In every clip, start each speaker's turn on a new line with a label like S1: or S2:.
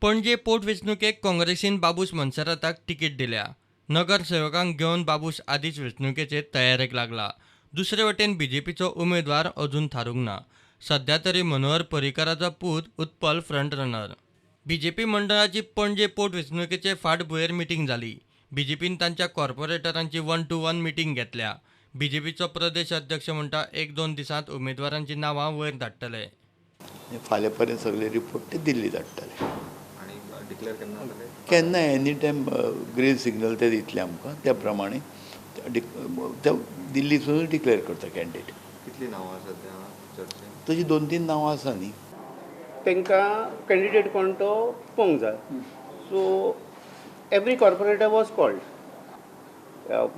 S1: पणजे पोटवेंचणुकेक काँग्रेसीन बाबूश मोन्सेराताक तिकीट दिल्या. नगरसेवकांक घेवन बाबूश आदींच वेंचणुकेचे तयारेक लागला. दुसरे वटेन बीजेपीचो उमेदवार अजून थारूंक ना. सध्या तरी मनोहर पर्रीकाराचो पूत उत्पल फ्रंट रनर. बीजेपी मंडळाची पणजे पोटवेंचणुकेचे फाटभुंयेर मिटींग जाली. बीजेपीन तांच्या कॉर्पोरेटरांची 1 टू 1 मिटींग घेतल्या. बीजेपीचो प्रदेश अध्यक्ष म्हणटा, 1-2 दिसांत उमेदवारांची नांवां वयर धाडटले.
S2: फाल्यां पर्यंत सगळे रिपोर्ट ते दिल्ली धाडटले.
S3: आणि डिक्लेअर केन्ना जातले?
S2: केन्ना, एनी टायम ग्रीन सिग्नल ते दितले आमकां, त्या प्रमाणे ते दिल्लीसून डिक्लेअर करता कॅन्डिडेट.
S3: कितली नांवां सध्या चर्चेन?
S2: तशी दोन तीन नांवां आसा न्ही.
S4: तांकां कॅन्डिडेट कोण तो पळोवंक जाय. So every corporator was called.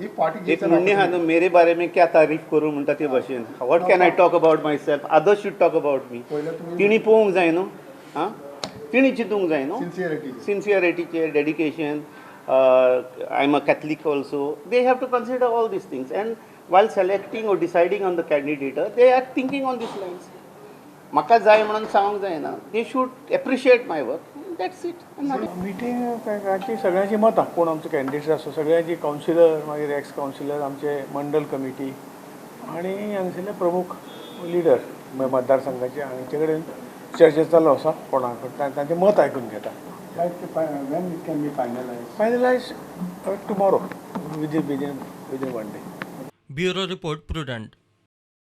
S5: He party
S4: एक म्हणणे आहा न्हू, "मेरे बारे में क्या तारीफ करूं" म्हणटा ते भशेन. What can I talk about myself? Others should talk about me.
S5: पयलें तुमी
S4: तिणी पळोवंक जाय न्हू, आं, तिणी चिंतूंक जाय न्हू.
S5: Sincerity.
S4: सिन्सियरिटीचे, dedication. I am a Catholic also. They have to consider all these things, and while selecting or deciding on the candidate, they are thinking on these lines. म्हाका जाय म्हणून सांगूंक जायना. They should appreciate my work, that's it.
S6: मिटींगाची सगळ्यांची मतां, कोण आमचो candidate आसा, सगळ्यांची, कावन्सिलर, मागीर एक्स कावन्सिलर, आमचे मंडल कमिटी आनी हांगसरले प्रमुख लिडर मतदारसंघाचे हांचे कडेन चर्चा चालू आसा. कोणाक तांचें मत आयकून घेता.
S5: Like, when it can be finalized?
S6: Finalize tomorrow, within one day.
S1: Bureau report, Prudent.